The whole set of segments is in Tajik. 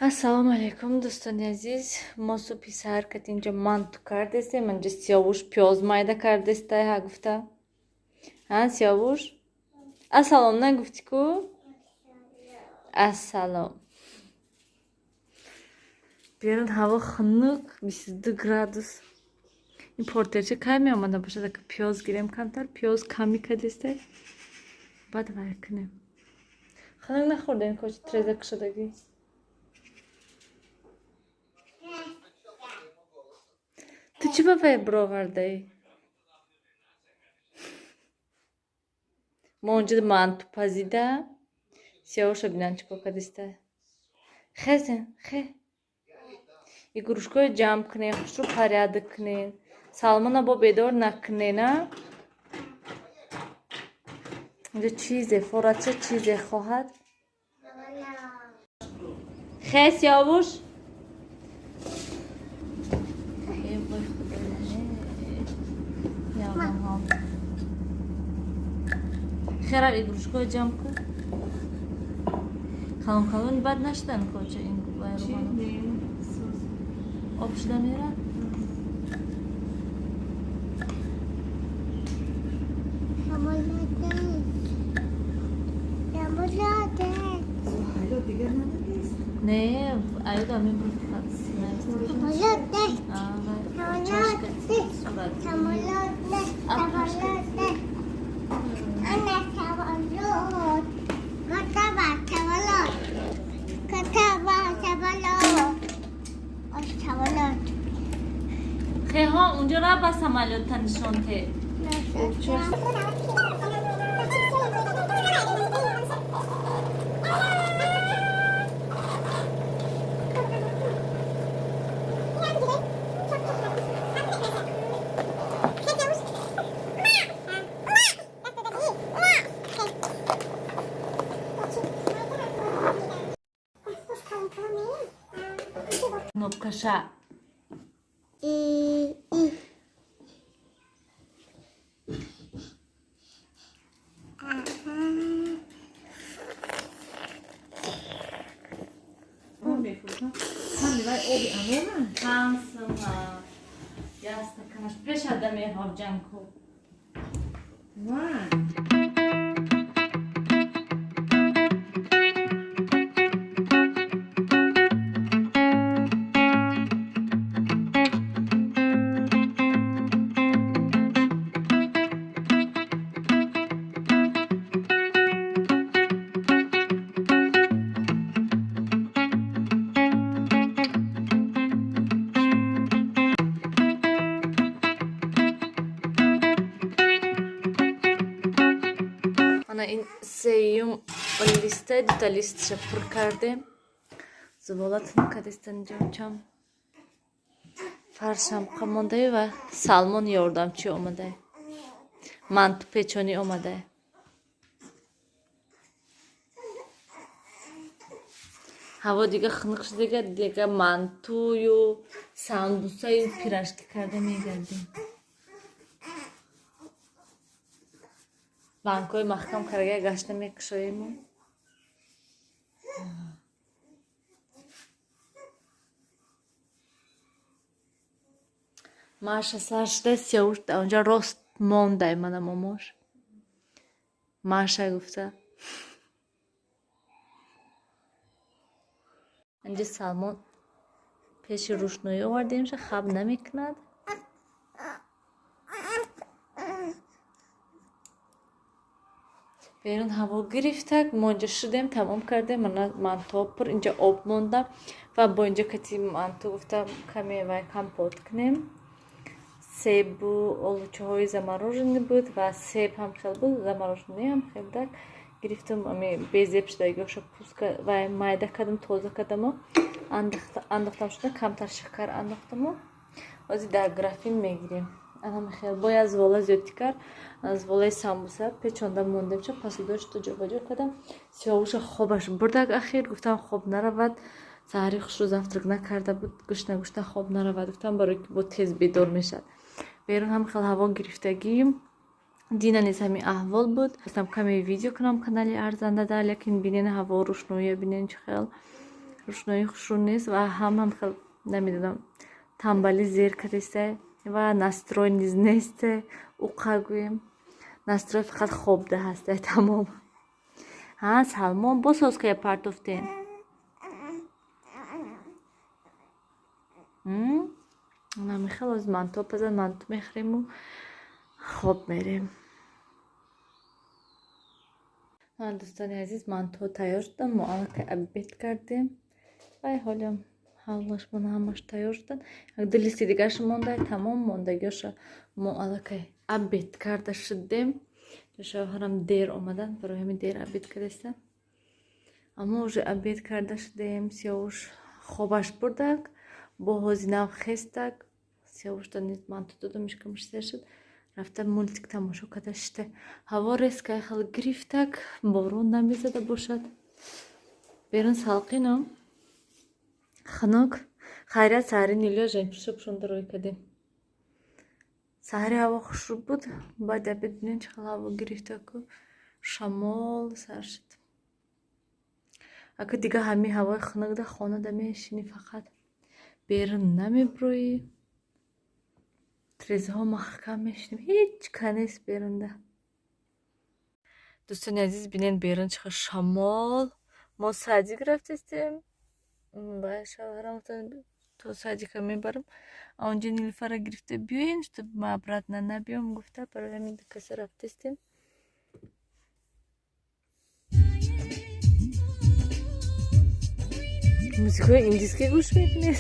Ассалому алайкум, дӯстони азиз. Мо субҳи саҳар кати инҷо манту кардестем. Инҷо Сиёвуш пиёз майда кардестай, ҳа гуфта. Ҳа, Сиёвуш? Ассалом нагуфтӣ ку? Ассалом. Берун ҳаво хунук, 22 градус. Ин портерча кай меомада бошад, ака пиёз гирем камтар, пиёз ками кардестай. Баъд вай кунем. Хунук нахӯрдем, кочи треза кушодагӣ. Ту чӣ ба вай бировардаӣ? Мо онҷо манту пазида, Сиёвуша бинам чӣ кор кардиста. Хезен, хе. Игрушкаҳои ҷамъ кунен, хушрӯ порядок кунен. Салмона бо бедор накунен, а? Инҷо чизе, форатча чизе хоҳад. Хе, Сиёвуш? Э, вой худоя, э. Яллаҳ. Херав игрушкаҳои ҷамъ кун. Калон калон бад нашудан коча ин вай румано. Об шуда мерад? Не, аюда мебурд фақат. Чашка сурат. Хеҳо, унҷо ра ба самолёта нишон те. Кнопкаша. И, и. Ҳансама. Як стаканаш пешада меҳобҷан ку. Ана ин сеюм листа, дута листша пур кардем. Зувола тунук кардестан ҷамчам. Фаршам қамондай ва Салмон ёрдамчӣ омадай. Манту печонӣ омадай. Ҳаво дига хунук шудига, дига мантую самбусаю пирожки карда мегардем. Банкҳои маҳкам карда гашта мекушоему. Маша сар шуда, Сиёвуш онҷа рост мондай мана момош. Маша гуфта. Инҷа Салмон пеши рӯшноӣ овардемша, хаб намекунад. Берун ҳаво гирифтак, мо инҷа шудем, тамом кардем, мана мантуҳо пур, инҷа об монда ва бо инҷа кати манту гуфта каме вай компот кунем. Себу олучаҳои замороженный буд ва себ ҳам хел буд, замороженный ҳам хел дак. Гирифтам ами безеб шудагиҳоша пӯст вай майда кардам, тоза кардаму андохтам шуда, камтар шакар андохтаму ҳозир дар графин мегирем. Ана хел бояд звола зиёдтӣ кард, зволаи самбуса печонда мондем, ча пасудошто ҷобаҷо кардам. Сиёвуша хобаш бурдак ахир, гуфтам хоб наравад. Саҳари хушрӯ завтрак накарда буд, гушна гушна хоб наравад, гуфтам барои ки бо тез бедор мешавад. Берун ҳам хел ҳаво гирифтагӣ. Дина низ ҳамин аҳвол буд. Хостам каме видео кунам канали арзанда да, лекин бинен ҳаво рӯшноия бинен чӣ хел. Рӯшноии хушрӯ нест ва ҳамам хел намедонам, тамбалӣ зер кардеста ва настрой низ нест. Уқа гӯем, настрой фақат хобда ҳаста, тамом. Ҳа, Салмон, боз соская партофтен. Намехел оз манто пазад, манто мехӯрему хоб мерем. Дӯстони азиз, манто тайёр шудам, мо аллакай обед кардем. Вай ҳолиам ҳалваш мона ҳамаш тайёр шудан. Як ду листи дигараш монда, тамом мондагиёша мо аллакай обед карда шудем. Шавҳарам дер омадан, барои ҳамин дер обед кардастам. Аммо уже обед карда шудем, Сиёвуш хобаш бурдак, бо ҳози нав хестак. Сиёвушда низ манту додам, ишкамаш сер шуд. Рафта мультик тамошо карда шита. Ҳаво резко хел гирифтак, борон намезада бошад. Берун салқино, хунук. Хайрият, саҳари Нилё жемпиша пӯшонда рӯй кардем. Саҳари ҳаво хушрӯ буд, баъд обед бинем чӣ хел ҳаво гирифтаку шамол сар шуд. Ака дига ҳамин ҳавои хунукда хонада мешинӣ, фақат берун намебурӯӣ. Трезаҳо маҳкам мешинем, ҳеҷ ка нест берунда. Дӯстони азиз, бинед берун чӣ хел шамол. Мо садик рафтестем, ба шавҳарам то садика мебарам, а онҷо Нилуфарро гирифта биёем, чтоб ма обратно набиём гуфта, барои ҳамин ду каса рафтестем. Музикаи индийский гӯш мекунед?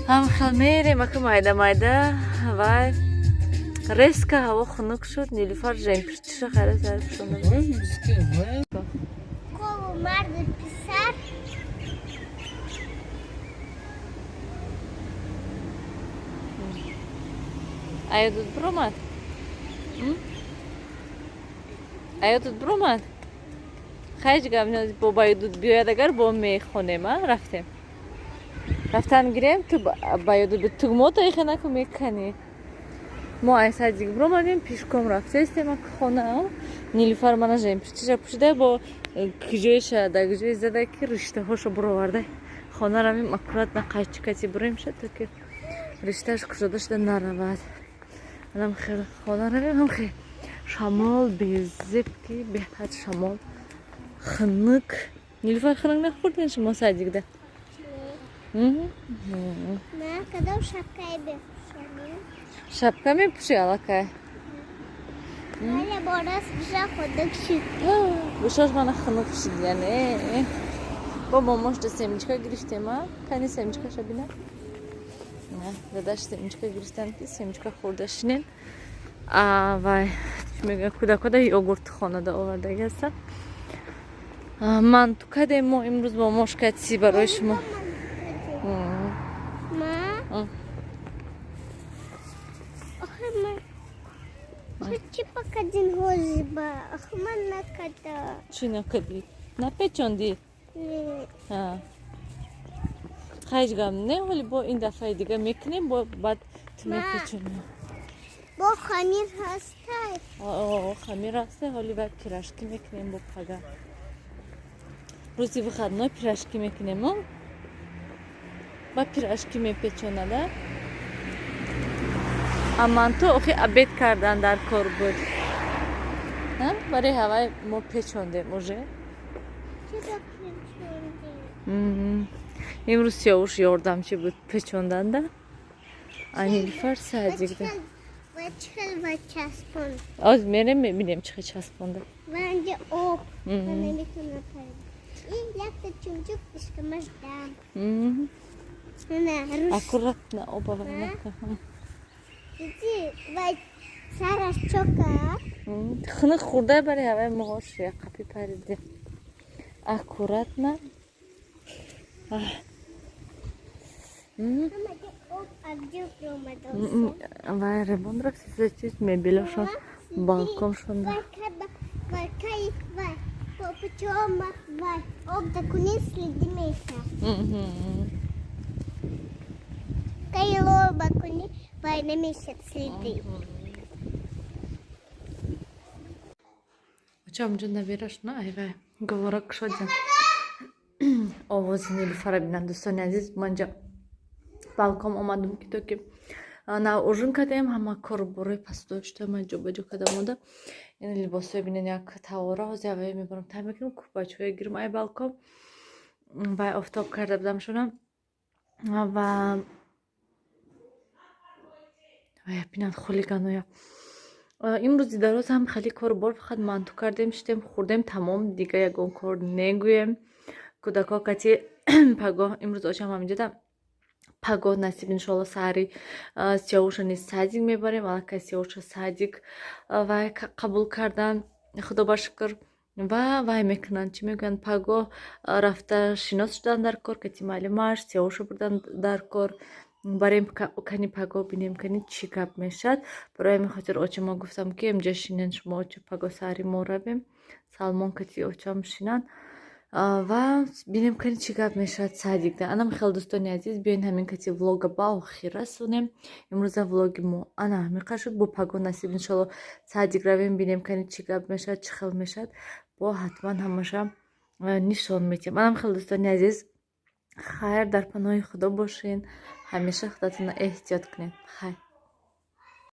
Ҳам хел мерем, ака майда майда. Вай резко ҳаво хунук шуд, Нилуфар жемпирчиша хайра сар пӯшонда. Колу марди писар. Аёдут биромад? Аёдут биромад? Хайҷ гап бо баёдут биёяд, агар бо мехонем, а рафтем. Рафтан гирем, ту баёдут тугмота ихе наку меканӣ. Мо ай садик биромадем, пешком рафтестем ак хона. Нилуфар мана жемпирчиша пӯшида, бо куҷоиша дар куҷои зада ки риштаҳошо буроварда. Хона равем, аккуратно қайчикати бурем ша, то ки риштааш кушода шуда наравад. Анам хел хона равем, ҳам хел шамол безеб ки беҳад шамол хунук. Нилуфар, хунук нахӯрден шумо садикда? Ман кадом шапкае бепӯшонем? Шапка мепӯшӣ аллакай. Вале борас биша хунук шуд. Гӯшош мана хунук шуд, яъне. Бо момошда семечка гирифтем, а? Кани семечкаша бина? На, дадаш семечка гирифтан ки семечка хӯрда шинен. А вай, чӣ мегӯяд, кӯдакода йогурт хонада овардаги ҳастанд. Манту кардем мо имрӯз момошка чи барои шумо. Ма? Охе ман чӣ пакадин ҳозиба? Охе ман накада. Чӣ накардӣ? Напечондӣ? Не. Хайҷ гап не, ҳоли бо ин дафъаи дига мекунем, бо баъд ту мепечонӣ. Бо хамир ҳастай? Хамир ҳастай, ҳоли баъд пирожки мекунем бо пага. Рӯзи выходной пирожки мекунем, о? Ба пирожки мепечонада. А манту охи обед кардан дар кор буд. Барои ҳавай мо печондем уже. Чиро печондем? Имрӯз Сиёвуш ёрдамчӣ буд печонданда. А Нилуфар садикда. Ва чӣ хел ва часпонд? Оз мерем мебинем чӣ хел часпонда. Ва инҷа об. Ва наметавонад парид. Ин якта чумчук ишкамаш дам. На, руш. Аккуратно оба вайнака. Диди, вай сараш чока. Хунук хӯрда, барои ҳавай моҳош қапи париде. Аккуратно. Ҳамаги об аз ҷо омадааст. Вай ремонт рафтеса, чиз мебелашон, балконшон. Вай каба, вай кай, вай попучома, вай об дакуни следи меша. Кай лоба куни, вай намешад следи. Очам ҷо набираш на, ай вай говорак шодям. Овози Нилуфара бинанд, дӯстони азиз. Манҷа балкон омадам, ки то ки на ужин кардем, ҳама кору борои пасдошта ман ҷобаҷо карда монда. Ин либосҳои бинен, як тавора ҳозир аввае мебарам, тай мекунам, кӯбачҳое гирм ай балкон, вай офтоб карда будамшона. Ва вая бинанд, хулиганоя. Имрӯзи дароз ҳам хеле кору бор, фақат манту кардем, шитем, хӯрдем, тамом. Дига ягон кор негӯем. Кӯдакҳо кати пагоҳ, имрӯз очам ҳаминҷода, пагоҳ насиб, иншоалло, саҳари Сиёвуша низ садик мебарем. Аллакай Сиёвуша садик вай қабул кардан, худо ба шукр. Ва вай мекунанд, чӣ мегӯянд, пагоҳ рафта шинос шудан дар кор кати маълимаш, Сиёвуша бурдан дар кор. Барем кани, пагоҳ бинем, кани чӣ гап мешавад. Барои ҳамин хотир очама гуфтам, ки инҷа шинен шумо, оча, пагоҳ саҳари мо равем, Салмон кати очам шинанд ва бинем, кани чӣ гап мешавад садикда. Анам хел, дӯстони азиз, биёин, ҳамин кати влога ба охир расонем. Имрӯза влоги мо ана ҳамиқа шуд. Бо пагоҳ насиб, иншоалло, садик равем, бинем, кани чӣ гап мешавад, чӣ хел мешавад, бо ҳатман ҳамаша нишон медиҳем. Анам хел, дӯстони азиз, хайр, дар паноҳи Худо бошен, ҳамеша худатонро эҳтиёт кунед. Хайр.